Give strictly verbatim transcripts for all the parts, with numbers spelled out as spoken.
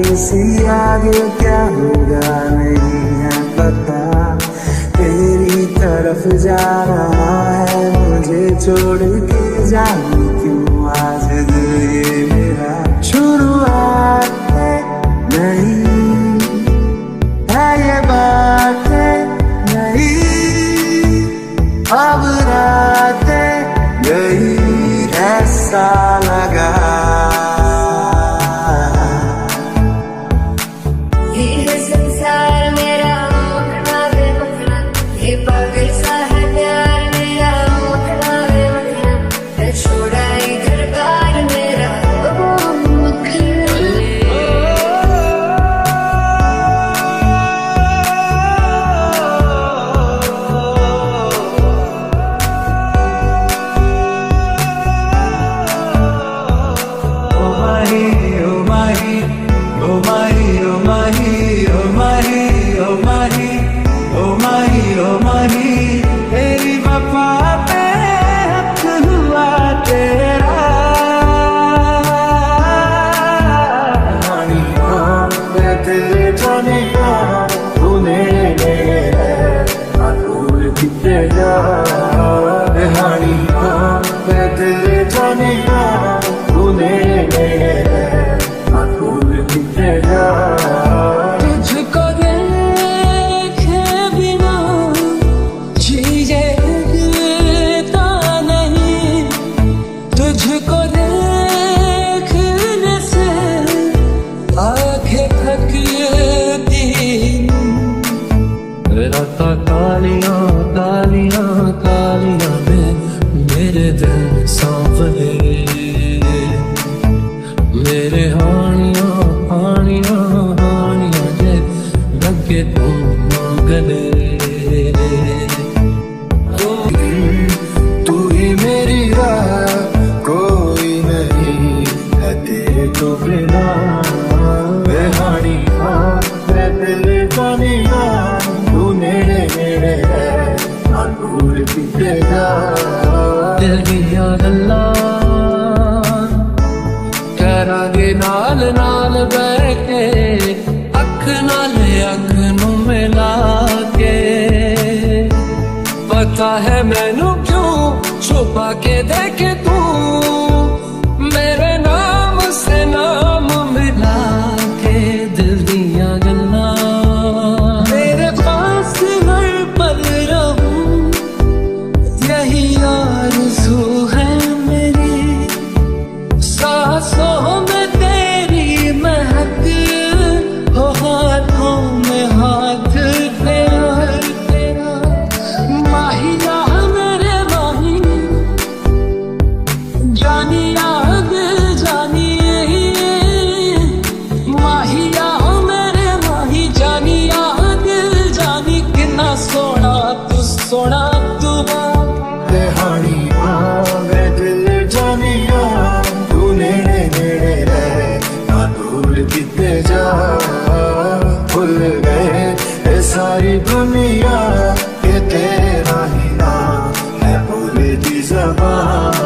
इसी आगे क्या होगा नहीं है पता। तेरी तरफ जा रहा है, मुझे छोड़ के जाने क्यों आज दिल ये मेरा। शुरुआत है, नहीं है ये बात है, नहीं अब रात गई ऐसा लगा। ये है संसार मेरा, मखना रे मखना। ये पागल सा है प्यार मेरा, मखना रे मखना। मैं छोड़ा ये घर बार मेरा, ओ मखना। ओ माही, ओ माही, ओ माही, तेरी वफा पे हक हुआ तेरा। हानिया, मैं दिल जानिया, तू नेड़े नेड़े रह, ना दूर किते जा। हानिया, मैं दिल जानिया, तू नेड़े नेड़े रह, ना दूर किते जा। तुझको देखे बिना जिए लगता नहीं, तुझको देखने से आंखें थकती। रातां कालियां, कालियां, कालियां ने मेरे दिन सांवले। मेरे हानियां, हानियां, हानियां जे लगे तू गले। तू ही मेरी राह, कोई नहीं है तेरे तो बिना। मैं हानिया, मैं दिल जानिया, तू नेड़े नेड़े रह, ना दूर किते जा। दिल ਦੀਆਂ ਗੱਲਾਂ ਕਰਾਂਗੇ ਨਾਲ ਨਾਲ ਬਹਿ ਕੇ, ਅੱਖ ਨਾਲ ਅੱਖ ਨੂੰ ਮਿਲਾ ਕੇ। ਪਤਾ ਹੈ ਮੈਨੂੰ ਕਿਉਂ ਛੁਪਾ ਕੇ ਦੇਖੇ ਤੂੰ, ਮੇਰੇ ਨਾਮ ਸੇ ਨਾਮ ਮਿਲਾ ਕੇ। ਦਿਲ ਦੀਆਂ ਗੱਲਾਂ, ਤੇਰੇ ਪਾਸ ਹਰ ਪਲ ਰਹੂੰ, ਇਹੀ ਆਰਜ਼ੂ ਹੈ ਮੇਰੀ। सांसों में तेरी महक, हो हाथों में हाथ तेरा। माहिया मेरे माही, जानिया दिल जानी। माहिया मेरे माही, जानिया दिल जानी। कितना सोहना तू, सोहना तू। ते हानिया, मैं दिल जानिया, तू नेड़े नेड़े रह, ना दूर किते जा। भुल गए ये सारी दुनिया, ये तेरे राही ना है भूले दी जबान।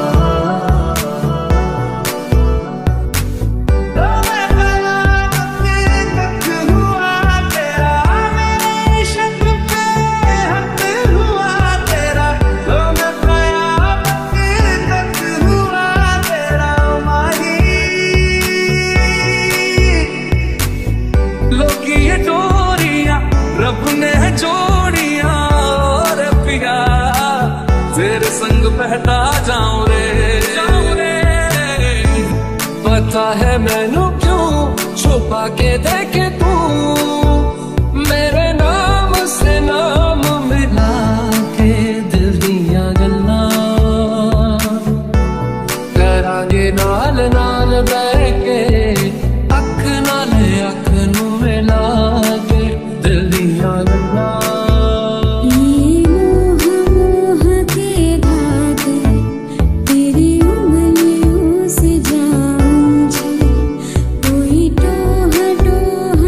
लोकी ये डोरियां रब ने जोड़ियां, और पिया तेरे संग बहता जाऊं रे, जाऊं रे। पता है मैनू क्यों छुपा के देखे तू, मेरे नाम से नाम मिला के। दिल दियां गल्लां करांगे नाल नाल बह के, अख नाल अख नू मिला के। दिल दियां गल्लां। ये मोह मोह के धागे तेरी उंगलियों से जाऊं जी, कोई टोह टोह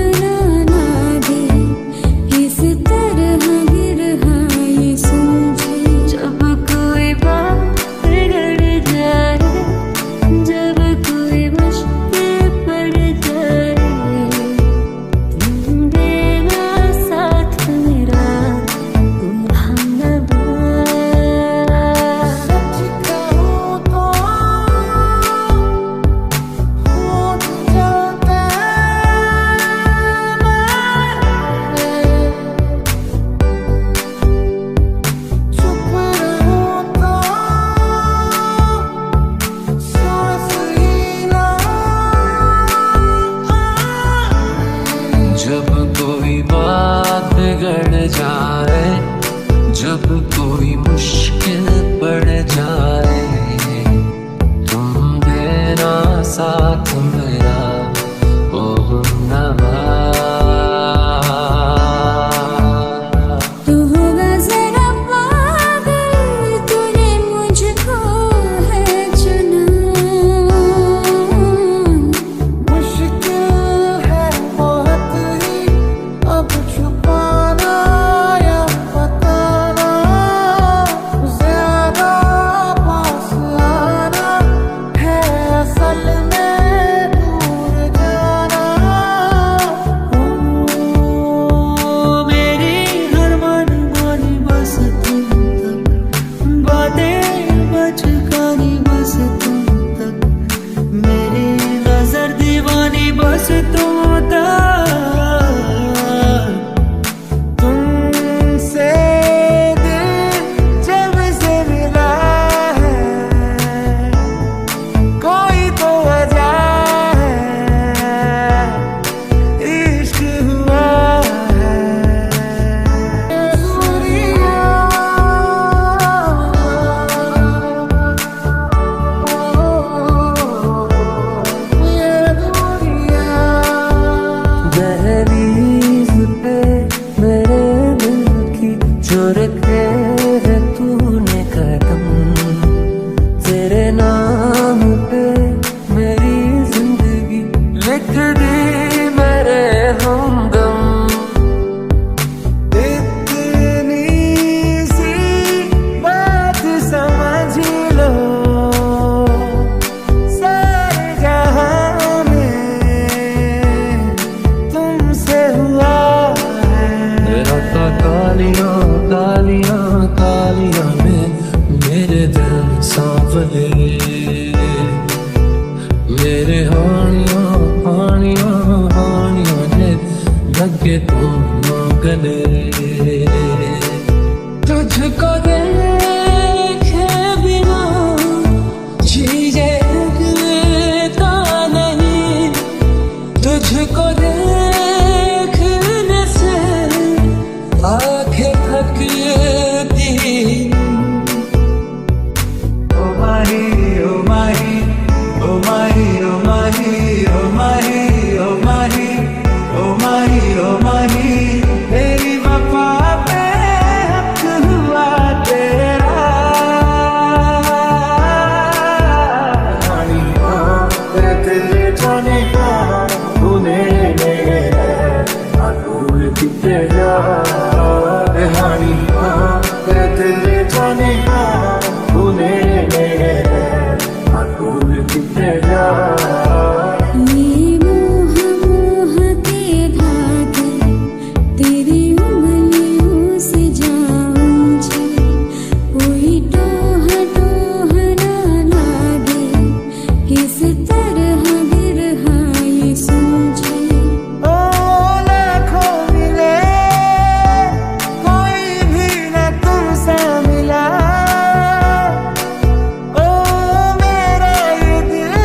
कालियां कालियां में मेरे दिल सांवले, मेरे हानियां हानियां हानियां ने लगे तू ना गले। तुझको देखे बिना जी ये लगता नहीं, तुझको देखने से आंखें थकती। ओ माही, ओ माही, ओ माही, ओ माही, ओ माही, ओ माही, ओ माही, ओ माही, मेरी वफा पे हक हुआ तेरा। हानिया, तेरे दिल जानिया, तूने मेरे अनूर किते जा। हानिया, तेरे दिल जानिया, तूने मेरे अनूर किते जा। ये मोह मोह के धागे तेरी उंगलियों से जा उलझे, कोई टोह टोह ना लागे, किस तरह बिरहा ये सूझे। ओ लाखों मिले, कोई भी ना तुमसा मिला। ओ मेरा ये दिल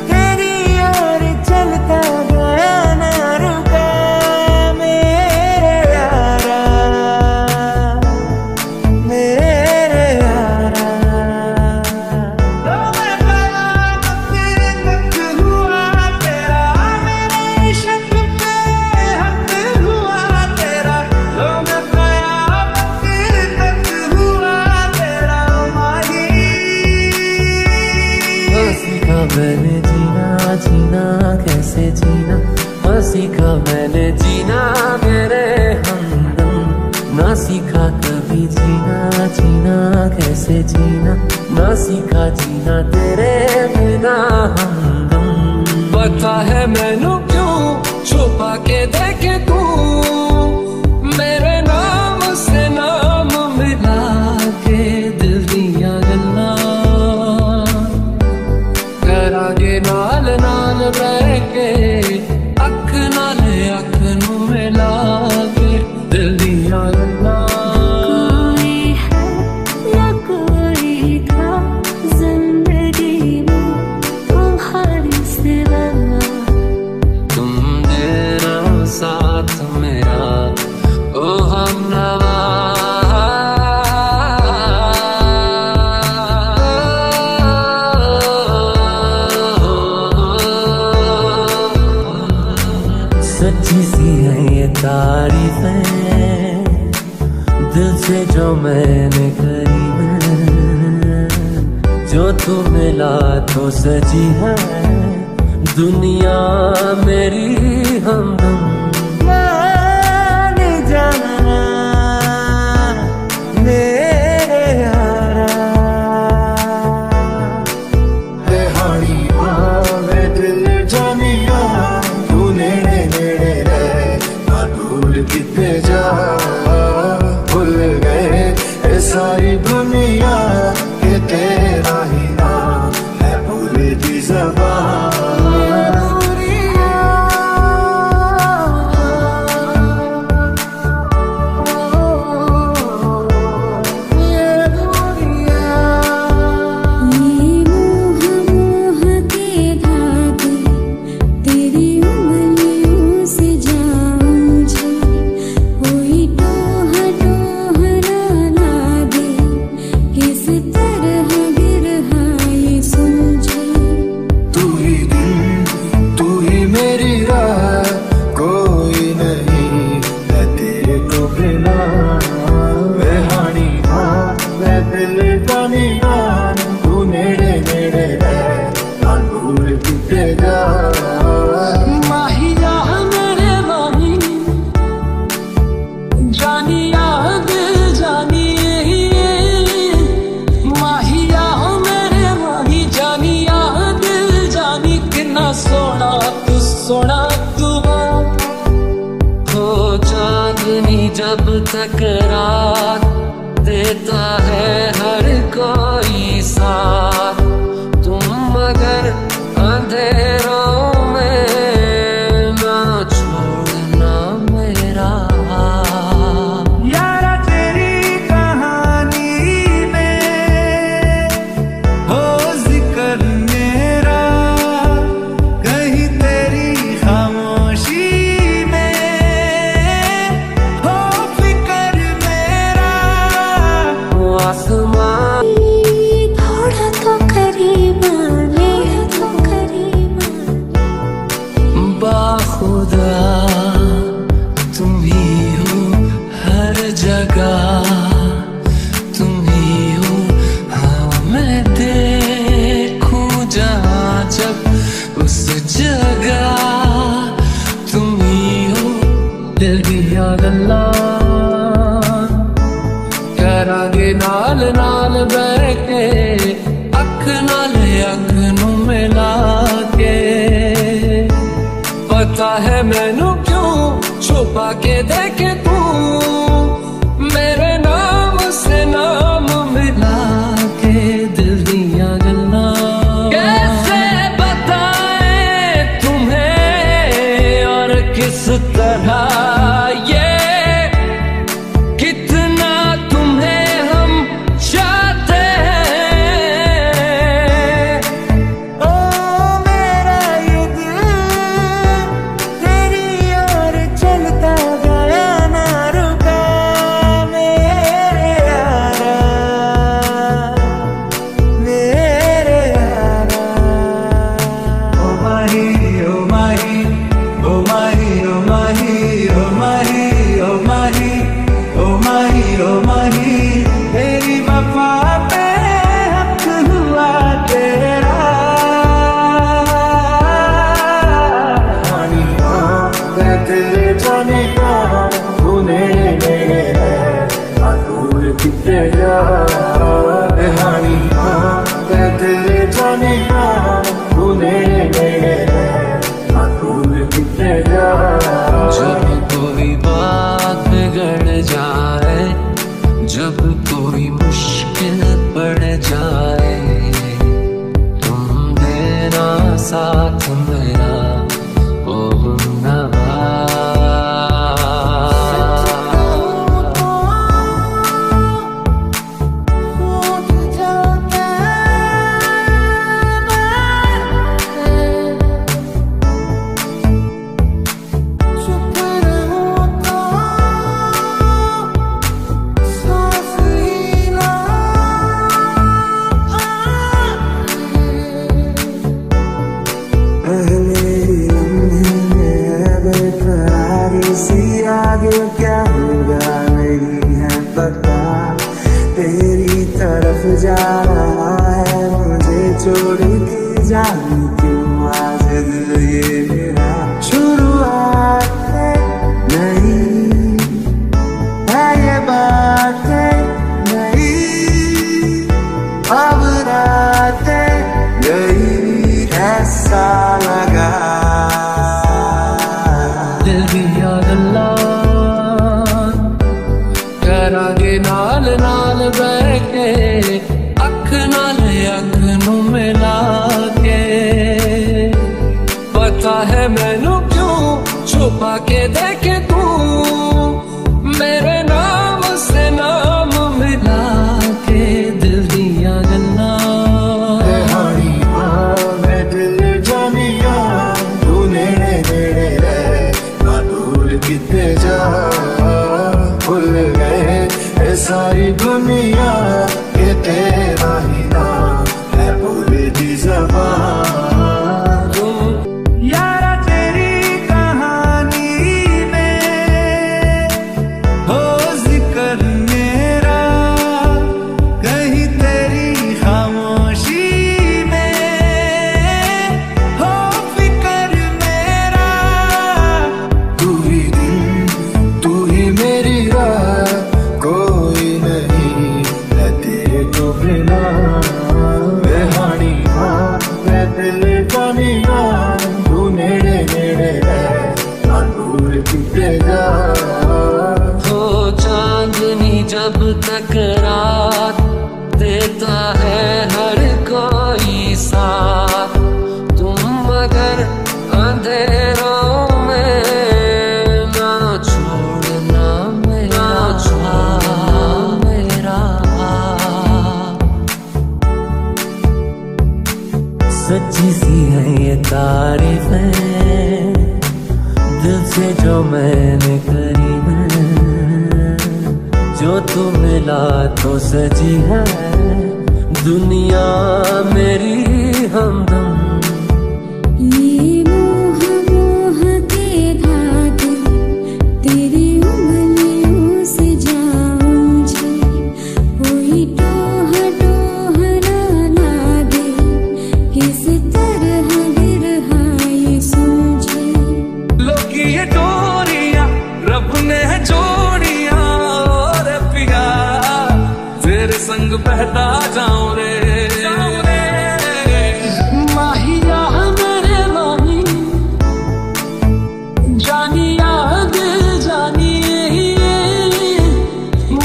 तेरी ओर चलता गया ना रुका, मेरे यारा, मेरे यारा। लो मैं कयामत तक हुआ तेरा, मेरे इश्क पे हक हुआ तेरा। लो मैं कयामत तक हुआ तेरा माही। ना सीखा मैंने जीना, जीना कैसे जीना, ना सीखा मैंने जीना मेरे हमदम। ना सीखा कभी जीना, जीना कैसे जीना, ना सीखा जीना तेरे बिना हमदम। पता है मैनू क्यों छुपा के देखे तू, मेरे नाम से नाम मिला के दिल दियां गल्लां करांगे नाल नाल बह के, अख नाल अख नू मिला के दिल दियां गल्लां। कोई है या कोई था जिंदगी में तुम्हारे सिवा। तुम देना साथ मेरा, ओ हमनवा। सच्ची सी है ये तारीफें, दिल से जो मैंने करी है। जो तू मिला तो सजी है दुनिया मेरी हमदम। मान जाना मेरे यारा। ए हानिया, ए दिल जानिया, तू नेड़े नेड़े रह, ना दूर किते जा। भुल गए ए सारी दुनिया, के तेरा ही नाम है भूल दी जबान। ये मोह मोह के धागे तेरी उंगलियों से जा उलझे, कोई टोह टोह ना लागे, किस तरह बिरहा ये सूझे। तू ही दिन, तू ही मेरी राह, कोई नहीं है तेरे तो बिना। ए हानिया, ए दिल जानिया, तू नेड़े नेड़े रह, ना दूर किते जा। माहिया मेरे माही, जानिया दिल जानिए, माहिया मेरे माही, जानिया दिल जानी, कितना सोहना तू, सोहना तू। हो चांदनी जब टकरार देता है हर कोई साथ, तुम मगर अंधेरों में ना छोड़ना मेरा हाथ। यारा तेरी कहानी में हो जिक्र मेरा, कहीं तेरी खामोशी में हो फिक्र मेरा। वो आसमां थोड़ा तो करीब आने, थोड़ा तो करीब आने। बाखुदा तुम ही हो हर जगह, तुम ही हो। हाँ, मैं देखूं जहां जब उस जगह तुम ही हो। दिल ਦੀਆਂ ਗੱਲਾਂ ਕਰਾਂਗੇ ਨਾਲ ਨਾਲ ਬਹਿ ਕੇ, ਅੱਖ ਨਾਲ ਅੱਖ ਨੂੰ ਮਿਲਾ ਕੇ। ਪਤਾ ਹੈ ਮੈਨੂੰ ਕਿਉਂ ਛੁਪਾ ਕੇ ਦੇਖੇ ਤੂੰ, मेरे नाम से नाम मिला के। दिल ਦੀਆਂ ਗੱਲਾਂ कैसे बताएं तुम्हें और किस तरह ये, कितना तुम्हें हम चाहते हैं। ओ मेरा ये दिल तेरी ओर चलता गया ना रुका, मेरे यारा, मेरे यारा। ओ माही, ओ माही, ओ माही, ओ माही, ओ माही, ओ माही, ओ माही, ओ माही, मेरी वफा पे हक हुआ तेरा। हानी हाँ, मैं दिल जानी हाँ, तू नेड़े नेड़े है, हाँ, दूर किते जा। हानी हाँ, मैं दिल जानी हाँ, तू नेड़े नेड़े है, हाँ, दूर किते जा। जब कोई बात बिगड़ जाए, जब कोई मुश्किल पड़ जाए, तुम देना साथ मेरा, ओ नवा। पहले लम्हे में है बेकरारी सी आगे, क्या होगा नहीं है पता। तेरी तरफ जा रहा है मुझे छोड़ के जाने क्यों आज दिल ये मेरा। शुरुआत है नई, है ये बात है नई, अब रात गई ऐसा लगा। दिल ਦੀਆਂ ਗੱਲਾਂ ਕਰਾਂਗੇ ਨਾਲ ਨਾਲ ਬਹਿ ਕੇ, ਅੱਖ ਨਾਲ ਅੱਖ ਨੂੰ ਮਿਲਾ ਕੇ। ਪਤਾ ਹੈ ਮੈਨੂੰ ਕਿਉਂ ਛੁਪਾ ਕੇ ਦੇਖੇ ਤੂੰ, मेरे नाम से नाम मिला के। दिल ਦੀਆਂ ਗੱਲਾਂ। ए हानिया, मैं दिल जानिया, तू नेड़े नेड़े रहे, ना दूर किते जा। भुल गए ये सारी दुनिया, ये तेरा ही नाम है पूरी दी जबान। यारा तेरी कहानी में तो तू मिला तो सजी है दुनिया मेरी हमदम। ये मोह मोह के धागे तेरी उंगलियों से जा उलझे। कोई टोह टोह ना लागे, किस तरह बिरहा ये सूझे। लोकी ये डोरियां रब ने जोड़ियां, रे पिया तेरे संग बहता जाऊं रे। माहिया मेरे माही, जानिया दिल जानी।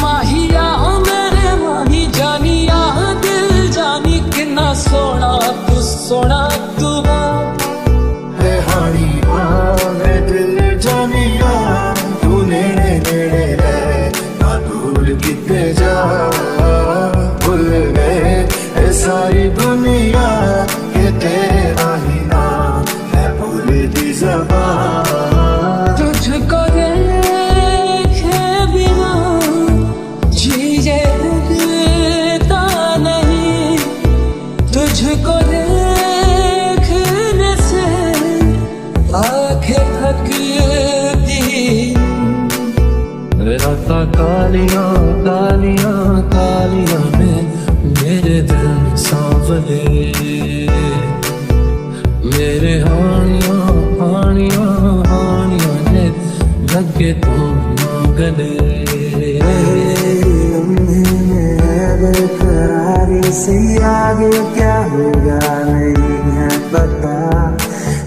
माहिया मेरे माही, जानिया दिल जानी। कितना सोहना तू, सोहना तू। है हानी मां, मैं दिल जानिया, तू नेड़े नेड़े रह, ना दूर किते जा। भुल गए ये सारी दुनिया, के तेरे आईना है भूल दी जबान। तुझको देखे बिना जिए देता नहीं, तुझको देखने से आंखें थकती। रातां कालियां कालियां कालियां ने मेरे दिल सांवले। मेरे हानियां हानियां हानियां ने लगे तू ना गले। बेकरारी सी आगे क्या होगा नहीं है पता।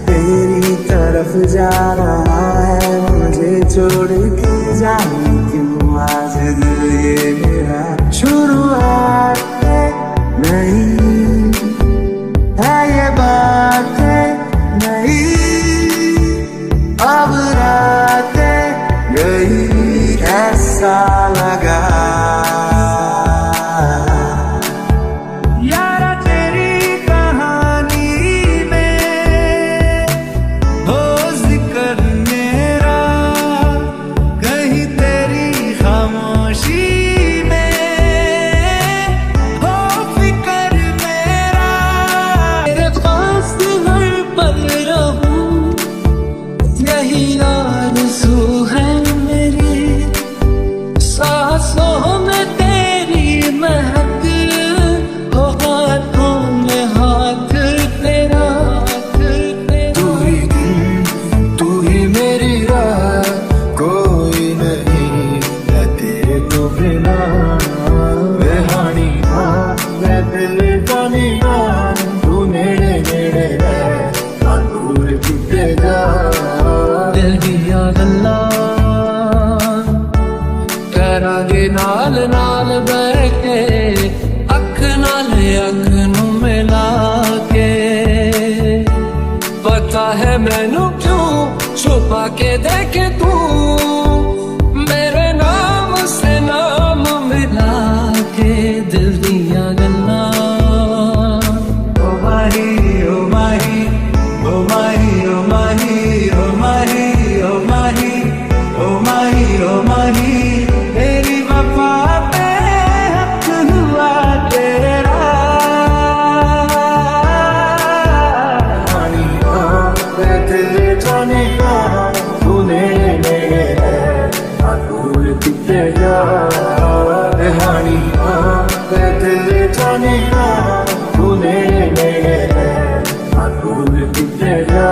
तेरी तरफ जा रहा है मुझे छोड़ के, जाने क्यों आज दिल ये मेरा। शुरुआत नहीं है ये बात नहीं, अब रात गई ऐसा लगा। यारा तेरी कहानी में हो जिक्र मेरा, कहीं तेरी खामोशी में हो फिक्र मेरा। तेरे पास हर पल रहूं, यही आरज़ू है मेरी। सांसों में तेरी महक, हो हाथों में हाथ तेरा। तू ही दिन, तू ही मेरी रात, कोई नहीं है तेरे तो बिना। वे हानी मां, मैं दिल जानिया, तू नेड़े नेड़े रह, ना दूर किते जा। ਦਿਲ ਦੀਆਂ ਗੱਲਾਂ ਕਰਾਂਗੇ ਨਾਲ ਨਾਲ ਬਹਿ ਕੇ, ਅੱਖ ਨਾਲ ਅੱਖ ਨੂੰ ਮਿਲਾ ਕੇ। ਪਤਾ ਹੈ ਮੈਨੂੰ ਕਿਉਂ ਛੁਪਾ ਕੇ ਦੇਖੇ ਤੂੰ, ਮੇਰੇ ਨਾਮ ਸੇ ਨਾਮ ਮਿਲਾ ਕੇ। ਦਿਲ ਦੀਆਂ ਗੱਲਾਂ। ਓ ਮਾਹੀ, ਓ ਮਾਹੀ, ਓ ਮਾਹੀ, ਓ ਮਾਹੀ, ਓ ਮਾਹੀ, ਓ ਮਾਹੀ, ਓ ਮਾਹੀ, ਓ ਮਾਹੀ, ਤੇਰੀ ਵਫਾ ਤੇ ਹੱਥ ਹੁਆ ਤੇਰਾ। हानी मां, मैं दिल जानिया, तू नेड़े नेड़े रह, ना दूर किते जा। वे हानी मां, मैं दिल जानिया, तू नेड़े नेड़े रह, ना दूर किते जा।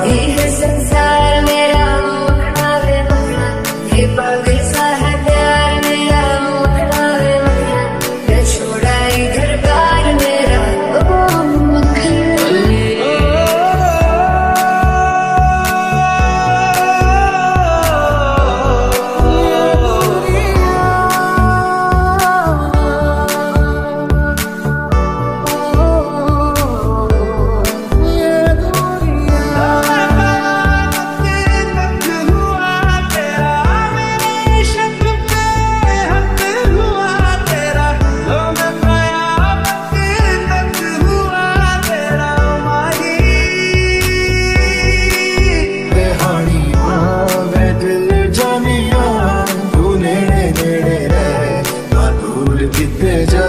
ये है संसार मेरा, मुखड़ा रे मुखड़ा, ये पागल सा है प्यार मेरा, मुखड़ा रे मुखड़ा, मैं छोड़ा इधर प्यार मेरा। ओ, मुखड़ा। भेजा